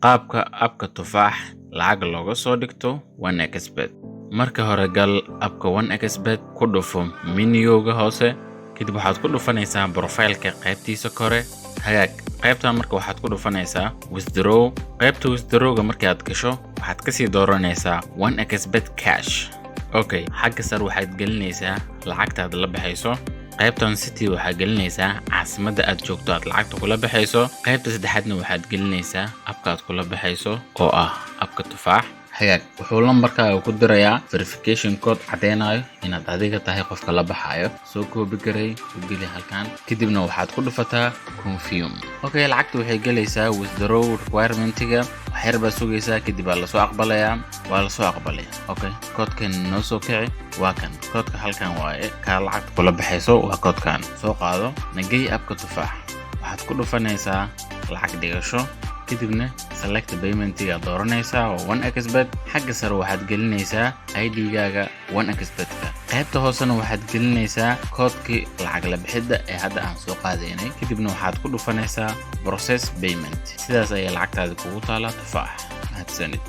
Qaabka app-ka Tufaax lacag looga soo dhigto 1xBet. Marka hore gal app-ka 1xBet, ku dhufo menu-ga hoose, kadib waxaad ku dhufanaysaa profile-ka qaybtiisa kore. Hagaag, qaybtan marka waxaad ku dhufanaysaa withdraw. Qaybta withdraw-ga markii aad gasho, waxaad kasii dooranaysaa 1xBet cash. Okay, xagga sare waxaad gelinaysaa lacagta aad la baxayso. Qaybtan city waxaad gelinaysaa caasimadda aad joogto aad lacagta kula baxayso. Qaybta saddexaadna waxaad gelinaysaa app-ka aad kula baxayso, oo ah app-ka Tufaax. Hagaag, wuxuu lambarkaaga ku dirayaa verification code caddeynayo inaad adiga tahay qofka la baxayo. Soo copy garay, u geli halkan, kadibna waxaad ku dhufataa confirm. Okay, lacagta waxay gelaysaa withdraw requirement-iga. Waxyar baad sugaysaa, kadib waa lasoo aqbalayaa. Waa lasoo aqbalay. Okay, koodkan noo soo kici. Waa kan koodka, halkan waaye. Kaa lacagta kula baxayso waa koodkan. Soo qaado, nagey app-ka Tufaax. Waxaad ku dhufanaysaa lacag dhigasho, kadibna select payment-iga dooranaysaa oo 1xBet. Xagga sare waxaad gelinaysaa ID-gaaga 1xBet-ka. Qaybta hoosena waxaad gelinaysaa koodkii lacag la bixidda ee hadda aan soo qaadaynay, kadibna waxaad ku dhufanaysaa process payment. Sidaas ayay lacagtaadi kugu taalaa Tufaax. Mahadsanid.